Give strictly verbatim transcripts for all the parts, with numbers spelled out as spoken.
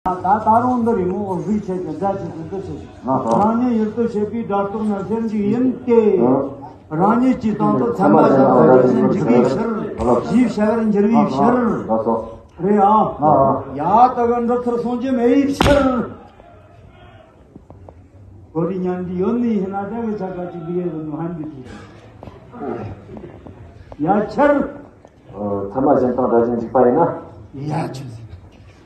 ད་ད་རུང་འདི་རེད་མོ། གཟུགས་བྱས་ཀྱི་སྒྲ་ཆེ་ཆུང་འདི་ཆེ་ཆུང་། རང་ཉིད་ཡུལ་དུ་བྱེད་པའི་སྒྲ་རྟོག་ན་སེམས་འཇིག་ཡིན་ཏེ། རང་ཉིད་ཀྱི་སྟེང་དུ་ཚད་མ་གཞན་དང་འདྲ་ཞིང་འཇིག་པའི་ཕྱིར། ཞེས་བྱ་བར་འགྱུར་བའི་ཕྱིར། རེད་ཨ། ཡ་ད་ག་འགྲོ་ཚུལ་གསུང་རྒྱུ་མེད་པའི་ཕྱིར། གོ་རི་ཉན་འདི་ཡོད་ནི་ཡིན་ན་ད་གི་ཆ་ག་ཅིག་འདི་གའི་ནུ་ཧན་འདི་ཅི། ཡ་ཁྱེར། ཚད་མ་གཞན་དང་འདྲ་ཞིང་འཇིག་པ་ཡིན་ན། ཡ་ཁྱེར།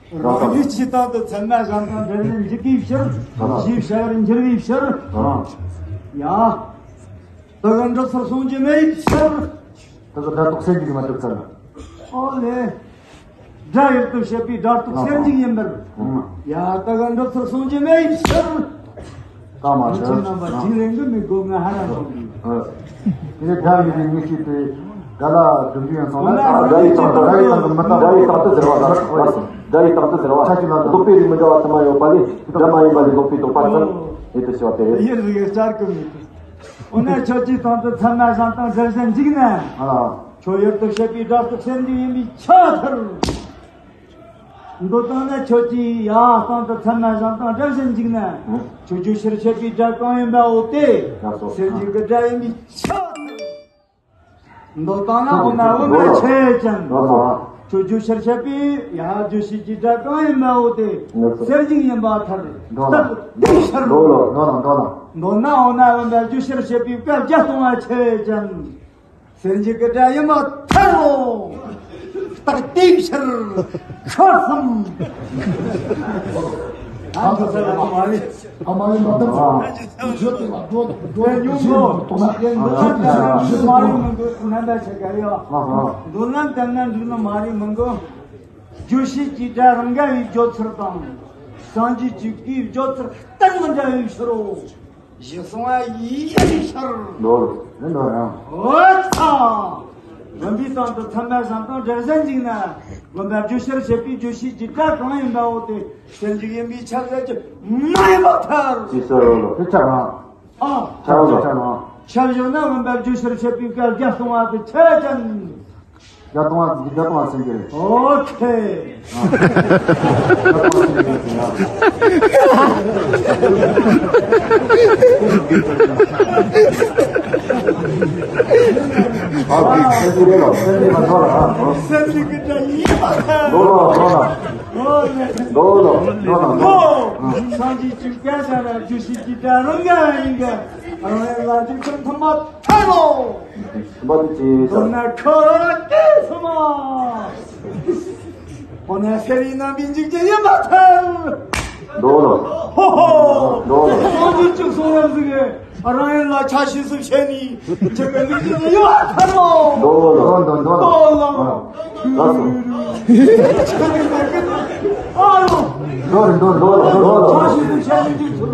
རང་ཉིད་ཀྱི་སྟེང་དུ་ཚད་མ་གཞན་དང་འདྲ་ཞིང་འཇིག་པའི་ཕྱིར། ཞེས་བྱ་བར་འགྱུར་བའི་ཕྱིར། ཡ། ད་ག་འགྲོ་ཚུལ་གསུང་རྒྱུ་མེད་པའི་ཕྱིར། ད་ག་སྒྲ་རྟོག་སེམས་འཇིག་མ་གྲུབ་ཚར་ན། ཨོ་ལེ། སྒྲ་ཡུལ་དུ་བྱེད་པའི་སྒྲ་རྟོག་སེམས་འཇིག་ཡིན་པར། ཡ་ད་ག་འགྲོ་ཚུལ་གསུང་རྒྱུ་མེད་པའི་ཕྱིར། ཀ་མ་མི་ཆེན་རྣམ་པ་འཇིག་རེང་གི་མི་དགོས་ང་ཧ་ར་སོང་གི། དེ་སྒྲ་ཡིན་པའི་ངེས་ཤེས་དེ་སྒྲ་ལ་སྒྲུབ་རྒྱུ་ཡང་སོང་ན། སྒྲ་ཡི་སྟེང་དུ། སྒྲ་ཡི་སྟེང་དུ་མི་རྟག་སྒྲ་ཡི་སྟེང་དུ་ཟེར་བ་ལ། སྒྲ་ཡི་སྟེང་དུ་ཟེར་བ། ཆ་ཤས་ལ་ལྡོག་པའི་རིགས་མི་འདྲ་བ་ཚད་མ་ཡོད་པ་ལས་སྒྲ་མ་ཡིན་པ་ལས་ལྡོག་པའི་ལྡོག་པ་ཙམ་ཡུལ་དུ་བྱེད་པ་སྟེ། ཡིད་ལ་ཡོད་བྱར་གི་མེད། འོ་ན་ཁྱོད་ཀྱི་སྟེང་དུ་ཚད་མ་གཞན་དང་འདྲ་ཞིང་འཇིག་ན། ཁྱོད་ཡུལ་དུ་བྱེད་པའི་སྒྲ་རྟོག་སེམས་འཇིག་ཡིན་པའི་ཆ་མཐར། མདོར་བཏང་ན་ཁྱོད་ཀྱི་ཡ་སྟེང་དུ་ཚད་མ་གཞན་དང་འདྲ་ཞིང་འཇིག་ན། ཁྱོད་རྒྱུ་ཕྱིར་བཤད་པའི་སྒྲ་གང་ཡིན་པའོ་དེ། སེམས་ཅན་གྱི་སྒྲ་ཡིན་པའི་ཆ་མཐར། མདོར་བཏང་ན་འོ་ན་འོ་ན་ཆོས་ཅན། ཁྱོད་རྒྱུ་ཕྱིར་བཤད་པའི་ཡ་རྒྱུ་བྱས་ཀྱི་སྒྲ་གང་ཡིན་པའོ་དེ། སེམས་ཅན་ཡིན་པ་མཐར། རྟགས་དེའི་ཕྱིར་རོ། མདོར་ན་འོ་ན་འོ་ན་རྒྱུ་ཕྱིར་བཤད་པའི་སྐབས་བརྒྱད་སྟོང་བ་ཆོས་ཅན། སེམས་ཅན་གྱི་སྒྲ་ཡིན་པ་མཐར་རོ། རྟགས་དེའི་ཕྱིར་ཁྲོ་གསུམ། ཨ་མ་ཡིན་མ་ཐུབ་ཙང་། བརྗོད་དེ་ལ་འགྲོ་འགྲོ་ཉུང་ངོ་། མདོར་ན་ལྟར་ན་འགྲིག་ནི་མ་རེད་མི་འགོ། རྣམ་པ་ཆེ་ག་ཡོད། མདོར་ན་ལྟར་ན་འགྲིག་ནི་མ་རེད་མི་འགོ། རྒྱུ་བྱས་ཀྱི་སྒྲ་རང་ག་བའི་བརྗོད་ཚུལ་དང་། སངས་རྒྱས་ཀྱི་སྐུའི་བརྗོད་ཚུལ་རྟགས་མི་འདྲ་བའི་ཕྱིར་རོ། ཞེས་གསུངས་པ་ཡིན་ཕྱིར། ལོ། ཨེ་ལོ་རང་། འོ་ཚ། བུམ་པའི་སྟེང་དུ་ཚད་མ་གཞན་དང་འདྲ་ཞིང་འཇིག་ན། བུམ་པ་རྒྱུ་ཕྱིར་བཤད་པའི་རྒྱུ་བྱས་ཀྱི་སྒྲ་གང་ཡིན་པའོ་དེ་སེམས་ཅན་ཡིན་པའི་ཆ་ཟད་ཀྱི་མ་ཡིན་པ་མཐར། ཅི་ཟེར་རོ་ལོ། དེ་ཆ་རང་། ཨ། ཆ་རང་ལོ། ཆ་རང་། ཆ་བཞག་ན་བུམ་པ་རྒྱུ་ཕྱིར་བཤད་པའི་སྐབས་བརྒྱད་སྟོང་བ་དེ་ཆོས་ཅན། བརྒྱད་སྟོང་བ་བརྒྱད་སྟོང་བ་སེམས་ཅན་རེད། ཨོ་ཁེ། སེམས་ཅན་གྱི་སྒྲ་ཡིན་པར་ཐལ། ལོ་ལོ་ལོ་ལོ། ཨོ་ལེ། ལོ་ལོ་ལོ་ལོ། ཨོ། སངས་རྒྱས་ཀྱི་བཀའ་ལྟར་རྒྱུ་བྱས་ཀྱི་སྒྲ་རང་ག་ཡིན་གྱི། རང་ཡིན་ལ་འཇིག་རྟེན་ཐོབ་པ་ཐལ་ལོ། མདོར་ན་ཁོ་རང་སྐད་སོང་མ། འོ་ན་ཤཱ་རིའི་རྣམ་པའི་འཇིག་རྒྱུ་ཡིན་པར་ཐལ། མདོར་ན། ཧོ་ཧོ། མདོར་ན། སངས་རྒྱས་ཀྱི་གསུང་རབ་ཟིག་རང་ཡིན་ལ་ཆ་ཤས་སུ་བྱས་ནས་འཇིག་པའི་འཇིག་རྒྱུ་ཡིན་པར་ཐལ་ལོ། མདོར་ན། མདོར་ན། ལགས་སོ། ཨ་ལོ། མདོར་ན། མདོར་ན། མདོར་ན། ཆ་ཤས་སུ་བྱས་ནས་འཇིག་ཚུལ།